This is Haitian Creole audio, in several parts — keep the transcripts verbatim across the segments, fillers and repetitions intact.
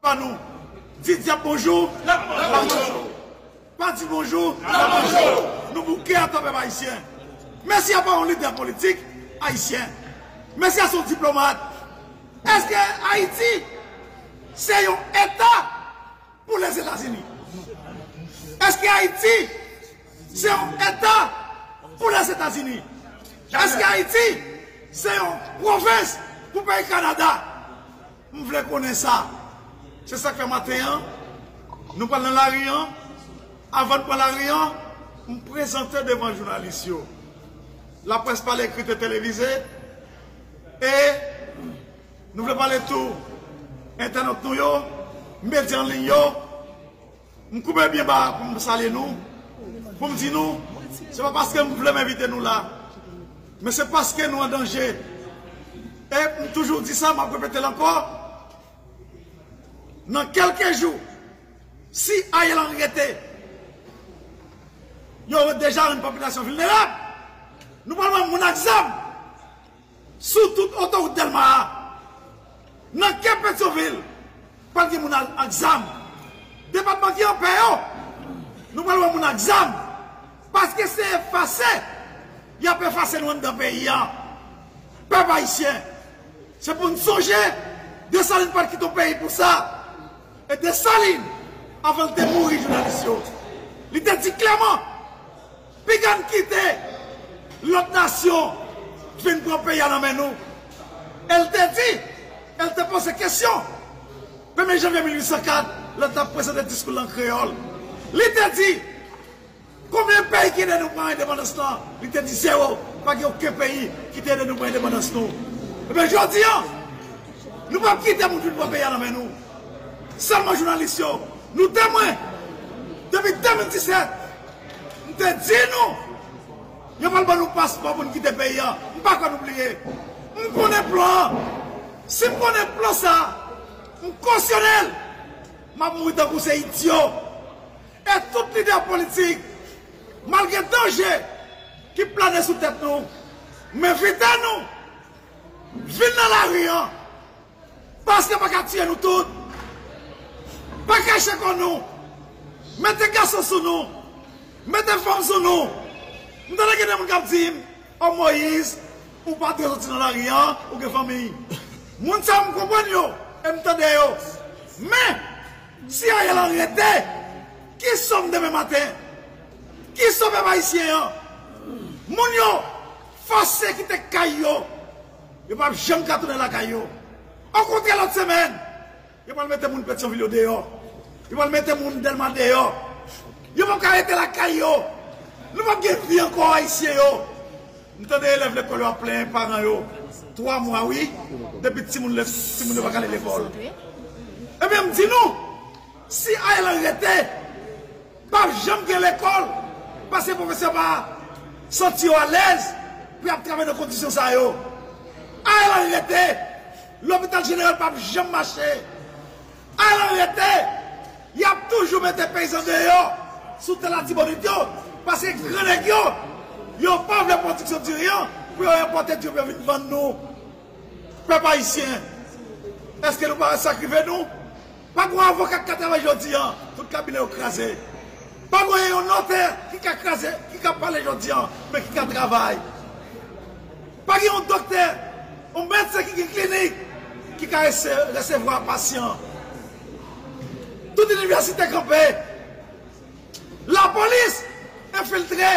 pa nou. Di dyab bonjou, l ap manje w. Pa di bonjou, l ap manje w. Nou bouke atò, pèp ayisyen. Mèsi a pa yon lidè politik ayisyen. Mèsi a se yon diplomat. Èske Ayiti se yon eta pou Lèzetazini? Èske Ayiti se yon eta pou Lèzetazini? Èske Ayiti se yon pwovens pou peyi Kanada? M vle konnen sa. Se sa k fè maten an, nou pral nan lari an. Avan n pran lari an, m prezante devan jounalis yo. Laprès pale, ekri, televize. E nou vle pale tou entènot nou yo, medya an liy yo. M koupe byen ba pou m salye nou, pou m di nou, se pa paske m vle m envite nou la, men se paske nou an danje. E m toujou di sa, m ap repete l ankò, nan kèlke jou, si Ariel Henry rete, yo deja rann popilasyon vilnerab. Nou pral wè moun ak zam sou tout otowout Dèlma a. Nan kè Petyonvil, pral gen moun ak, ak zam. Depatman ki anpè yo, nou pral wè moun ak zam. Paske se efase y ap efase nou anndan peyi a. Pèp ayisyen, se pou n sonje, Desalin pa t kite yon peyi pou sa. E Desalin, avan l te mouri, jounalis yo, li te di klèman, piga n kite lòt nasyon vin pran peyi a nan men nou. E l te di, e l te poze kesyon, premye janvye mil uit san kat, lè l t ap prezante diskou l an kreyòl. Li te di, konbyen peyi ki ede nou pran endepandans lan? Li te di, zewo. Pa gen okenn peyi ki te ede nou pran endepandans nou. Ebyen, jodi a, nou p ap kite moun vin pran peyi a nan men nou. Sèlman jounalis yo, nou temwen. Depi de mil disèt, m te di nou, yo pral ban nou paspò pou n kite peyi a. M pa kwè nou bliye. M konnen plan an. Si m konnen plan sa a, m kosyone l, m ap mouri tankou se idyo. E tout lidè politik, malgre danje ki plane sou tèt nou, m envite nou vin nan lari an, paske pa ka tiye nou tout. Pa kache kò nou. Mete gason sou nou. Mete fanm sou nou. M tande gen de moun k ap di m, o Moyiz, ou pa dwe soti nan lari an, ou gen fanmi. Moun sa yo m konprann yo, e m tande yo. Men, si Ariel Henry rete, ki sòm demen maten? Ki sòm pèp ayisyen an? Moun yo fòse kite kay yo. Yo p ap janm ka tounen lakay yo. Okontrè, lòt semèn, yo pral mete moun Petyonvil yo deyò. Yo pral mete moun Dèlma deyò. Yo p ap ka rete lakay yo. Nou p ap gen vi ankò, ayisyen yo. M tande elèv lekòl yo ap plenyen paran yo. Twa mwa, wi, depi timoun, timoun yo pa ka ale lekòl. Ebyen, m di nou, si Ariel Henry rete, p ap janm gen lekòl, paske pwofesè pa santi yo alèz pou y ap travay nan kondisyon sa yo. Ariel Henry rete, lopital jeneral p ap janm mache. Ariel Henry rete, y ap toujou mete peyizan deyò sou tè Latibonit yo, paske gran nèg yo, yo pa vle pwodiksyon diri an pou yo enpòte diri pou yo vin vann nou. Pèp ayisyen, èske nou pa wè sa k rive nou? Pa gen yon avoka ki ka travay jodi a, tout kabinè yo kraze. Pa gen yon notè ki ka kraze, ki ka pale jodi a, men ki ka travay. Pa gen yon doktè, yon medsen ki gen klinik, ki ka rese-, resevwa pasyan. Tout inivèsite kanpe. Lapolis enfiltre.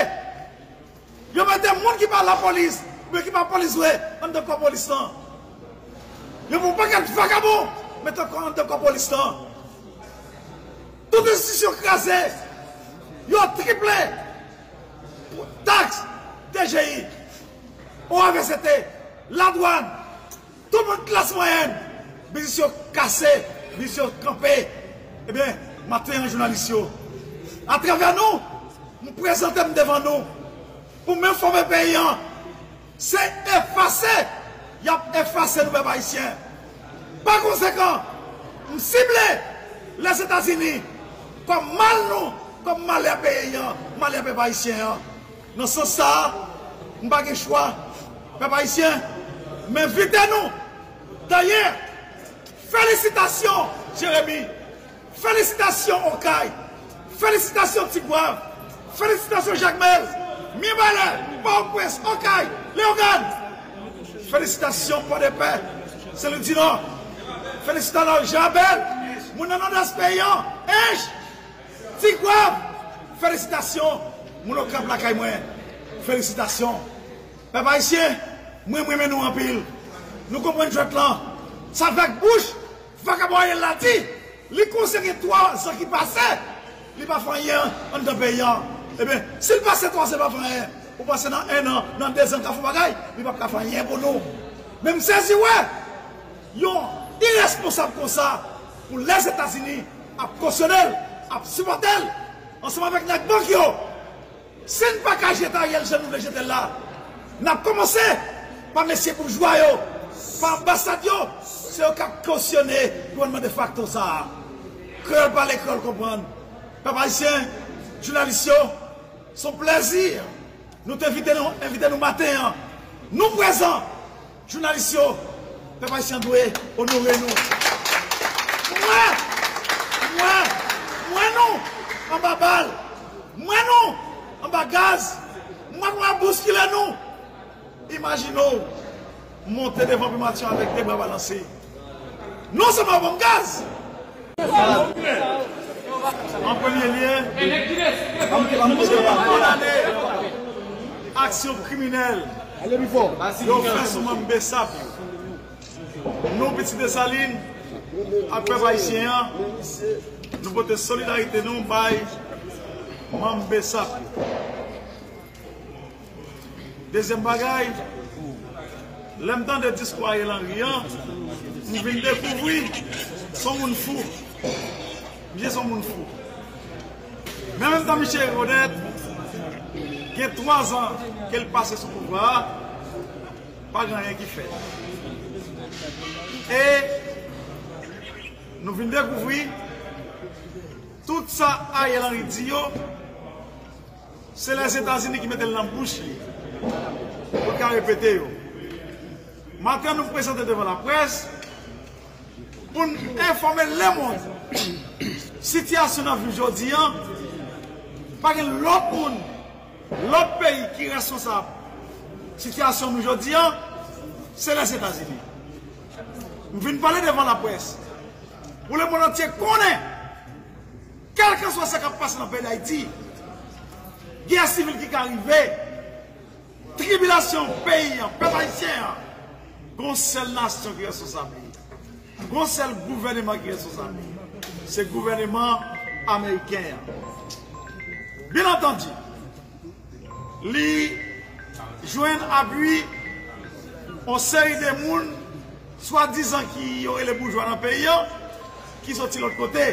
Yo mete moun ki pa lapolis, oubyen ki pa polis vre, anndan kò polis lan. Yo pran yon pakèt vagabon, mete ankò anndan kò polis lan. Tout enstitisyon kraze. Yo triple taks, T G I, O A V C T, ladwàn, tout moun klas mwayèn, biznis yo kase, biznis yo kanpe. Ebyen, maten an, jounalis yo, atravè nou, m prezante m devan nou pou m enfòme peyi an. Se efase y ap efase nou, pèp ayisyen. Pa konsekan, m sible Lèzetazini kòm mal nou, kòm malè peyi an, malè pèp ayisyen an. Nan sans sa a, m pa gen chwa, pèp ayisyen, m envite nou. Dayè, felisitasyon Jeremi. Felisitasyon, Okay. Felisitasyon, Tigwav. Felisitasyon, Jakmèl, Mibalè, Pòtoprens, Okay, Leyogàn. Felisitasyon, Pòdepè, Senlwidinò. Felisitasyon, Jabèl, moun nan Nòdès peyi an, Ench, Tigwav. Felisitasyon, moun Okap lakay mwen. Felisitasyon. Pèp ayisyen, mwen, mwen renmen nou anpil. Nou konprann jwèt lan. Sa vag bouch vakabon Ariel la di, li konseye gen twa zan ki pase, li pa fè anyen anndan peyi an. Ebyen, si l pase twa zan, li pa fè anyen, ou panse nan en an, nan de zan, l ka fè yon bagay? Li p ap ka fè anyen pou nou. Men m sezi wè yon iresponsab konsa pou Lèzetazini ap kosyone l, ap sipòte l, ansanm avèk nèg bank yo. Si n pa ka jete Ariel jan nou vle jete l la, n ap kòmanse pa mesye boujwa yo, pa anbasad yo, se yo k ap kosyone gouvènman defakto sa a. Kreyòl pale, kreyòl konprann. Pèp ayisyen, jounalis yo, se yon plèzi nou te envite nou, envite nou maten an. Nou prezan. Jounalis yo, pèp ayisyen dwe onore nou. M wè, m wè, m wè nou anba bal. M wè nou anba gaz. M wè nou ap bouskile nou. Imajine w monte devan primati an avèk de bra balanse. Non sèlman yo ban m gaz, an premye lye, nou kondane aksyon kriminèl yo fè sou manm BSAP yo. Nou, Pitit Desalin, ak pèp ayisyen an, nou pote solidarite nou bay manm BSAP yo. Dezyèm bagay, lè m tande diskou Ariel Henry an, m vin dekouvri se yon moun fou. Misye se yon moun fou. Men menm tan misye rekonèt, gen twa zan ke l pase sou pouvwa a, pa gen anyen ki fèt. E nou vin dekouvri tout sa Ariel Henry di yo, se Lèzetazini ki mete l nan bouch li pou l ka repete yo. Maten an, nou prezante devan laprès pou n enfòme lemonn sitiyasyon n ap viv jodi an. Pa gen lòt moun, lòt peyi ki responsab sitiyasyon nou jodi an, se Lèzetazini. M vin pale devan laprès pou lemonn antye konnen, kèlkeswa sa k ap pase nan peyi Dayiti, gè sivil ki ka rive, tribilasyon peyi an, pèp ayisyen an, gon sèl nasyon ki responsab li. Gon sèl gouvèneman ki responsab li. Se gouvèneman ameriken an. Byen antandi, li jwenn apui yon seri de moun, swadizan ki yo rele boujwa nan peyi an, ki soti lòt kote.